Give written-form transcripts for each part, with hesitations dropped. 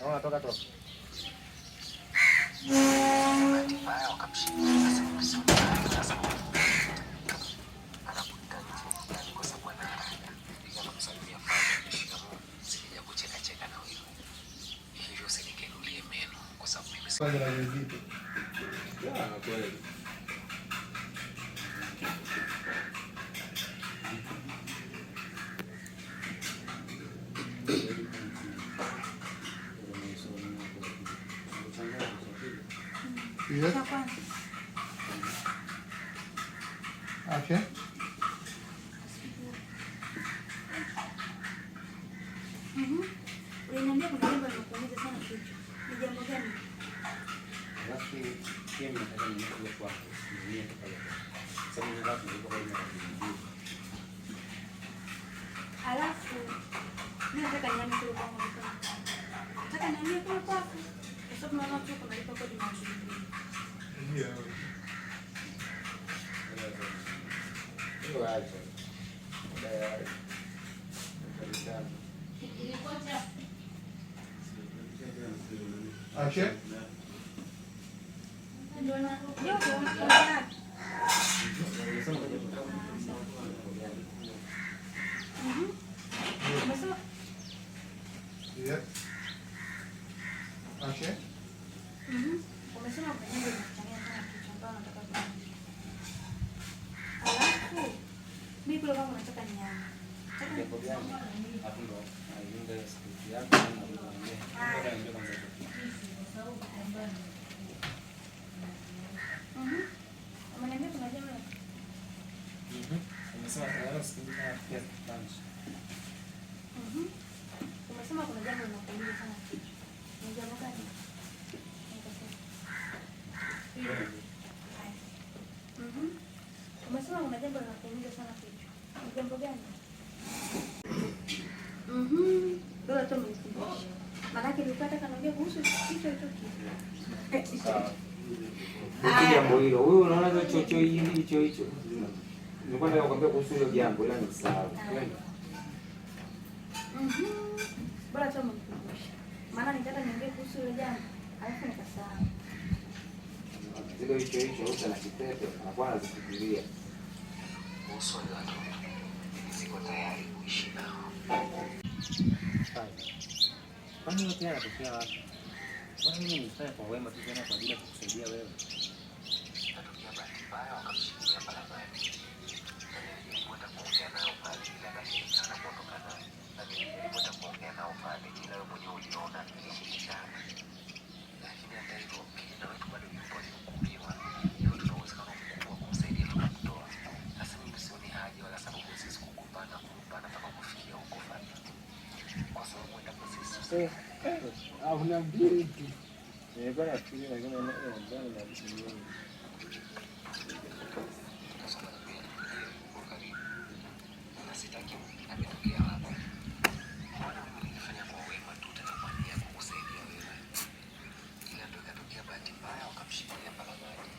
Naona toka toka. Yeah. Okay. Uliniambia kuna jambo linakuumiza sana kichwa. Ni jambo gani? Alafu pia mimi nataka niende kwako. Niende pale. Sababu nataka kulipa kwa nini. Alafu mimi nataka niame kule kwangu. Nataka niame kule kwako. Kwa sababu naona tu kunalipa kodi mara mbili. Ndio. Hiyo acha. Tayari. Ashe? Ndio na ndio ndio. Umesema Yeah. Ashe? Umesema kuna jambo linakuchanganya sana kichwa ambalo nataka kuniambia. Alafu mimi kule kwangu nataka niame. Jambo gani? Alafu ndo aiunga hiyo script yako na unaongea. Ngoja niambie kwanza hicho. Umeniambia kuna jambo la Umesema tayari script na pia punch. Umesema kuna jambo linakuumiza sana kichwa. Ni jambo gani? Nikasema. Haya. Umesema kuna jambo linakuumiza sana kichwa. Ni jambo gani? Bora tu umenikumbusha. Maanake nilikuwa nataka niongee kuhusu hicho hicho kitu. Sawa. Jambo hilo. Huyu unaona hicho chocho hicho hicho. Nilikuwa nataka kukwambia kuhusu hilo jambo ila nisahau. Bora tu umenikumbusha. Maana nitaka niongee kuhusu hilo jambo, alafu nikasahau. Zile hicho hicho uta na kipepe anakuwa anazifikiria. Kuhusu wale watoto, mimi siko tayari kuishi nao. Kwani yote yanatokea wapi? Mbona mimi nilifanya kwa wema tu tena kwa ajili ya kukusaidia wewe? Natokea bahati mbaya wakamshikilia barabarani. Na nilijaribu hata kuongea nao pale ila akashindikana kuondoka naye. Na nilijaribu hata kuongea nao pale ila wewe mwenyewe uliona ilishindikana. Lakini hata hivyo kijana wetu bado yupo alihukumiwa. Hivyo tuna uwezekano mkubwa wa kumsaidia tukamtoa. Sasa mimi sioni haja wala sababu ya sisi kugombana kulumbana mpaka kufikia huko Fadhili. Kwa sababu endapo sisi Hakuna mbili. Nilikuwa nafikiria lakini naona mbona na na sitaki mwingine ametokea wapi. Mbona mimi nilifanya kwa wema tu tena kwa nia ya kukusaidia wewe, ila ndo ikatokea bahati mbaya wakamshikilia barabarani,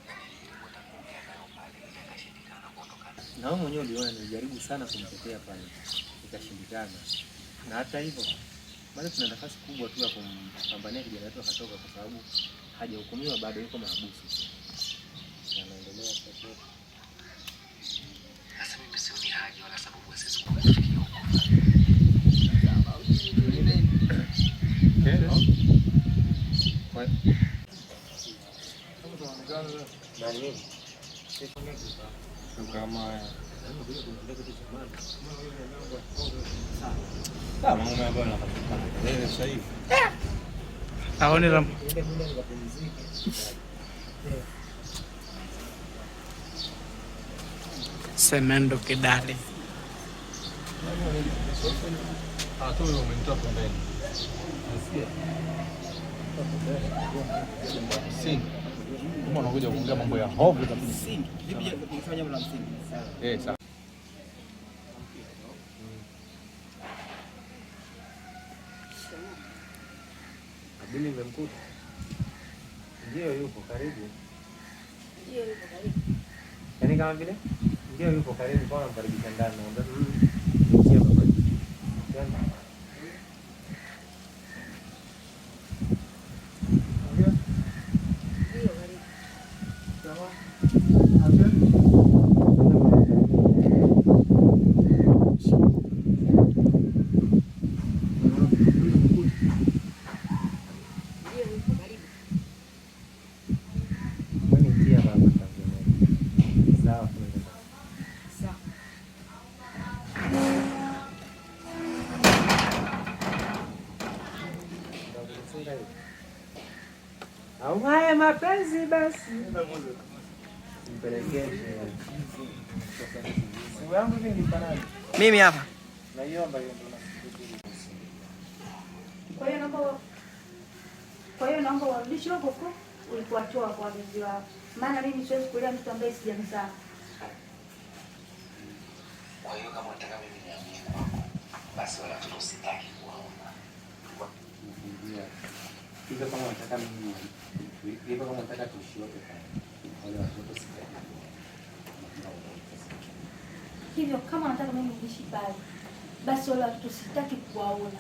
na nilijaribu hata kuongea nayo pale ila akashindikana kuondoka naye. Na wewe mwenyewe uliona nilijaribu sana kumtetea pale ikashindikana. Na hata hivyo bado tuna nafasi kubwa tu ya kumpambania kijana wetu akatoka, kwa sababu hajahukumiwa bado, yuko mahabusu na anaendelea sasa. Sasa mimi sioni haja wala sababu ya sisi kufikia huko. Nani mimi? Kama mambo ambayo yanapatikana kelele sasa hivi. Aone ram. Niende muda nikapumzike. Semendo kidale. Ah, tu umenitoa pembeni. Nasikia. Msingi. Kama unakuja kuongea mambo ya hovyo kabisa. Msingi. Vipi ukifanya jambo la msingi? Eh, sawa. Abili nimemkuta. Ndio yupo karibu. Ndio yupo karibu. Yaani kama vile ndio yupo karibu kwa namkaribisha ndani naomba. Ingia baba. Twende. Au haya mapenzi basi. Mpelekeshe. Simu yangu hivi nilimpa nani? Mimi hapa. Naiomba hiyo ndio. Kwa hiyo naomba kwa hiyo naomba warudishe huko huko ulipowatoa kwa wazazi wao, maana mimi siwezi kulea mtu ambaye sijamzaa. Kwa hiyo kama unataka mimi nihamie kwako, basi wale watoto sitaki kuwaona. Hivyo kama unataka mimi, hivyo kama unataka tuishi wote pale, wale watoto sitaki kuwaona. Hivyo kama unataka mimi niishi pale, basi wale watoto sitaki kuwaona.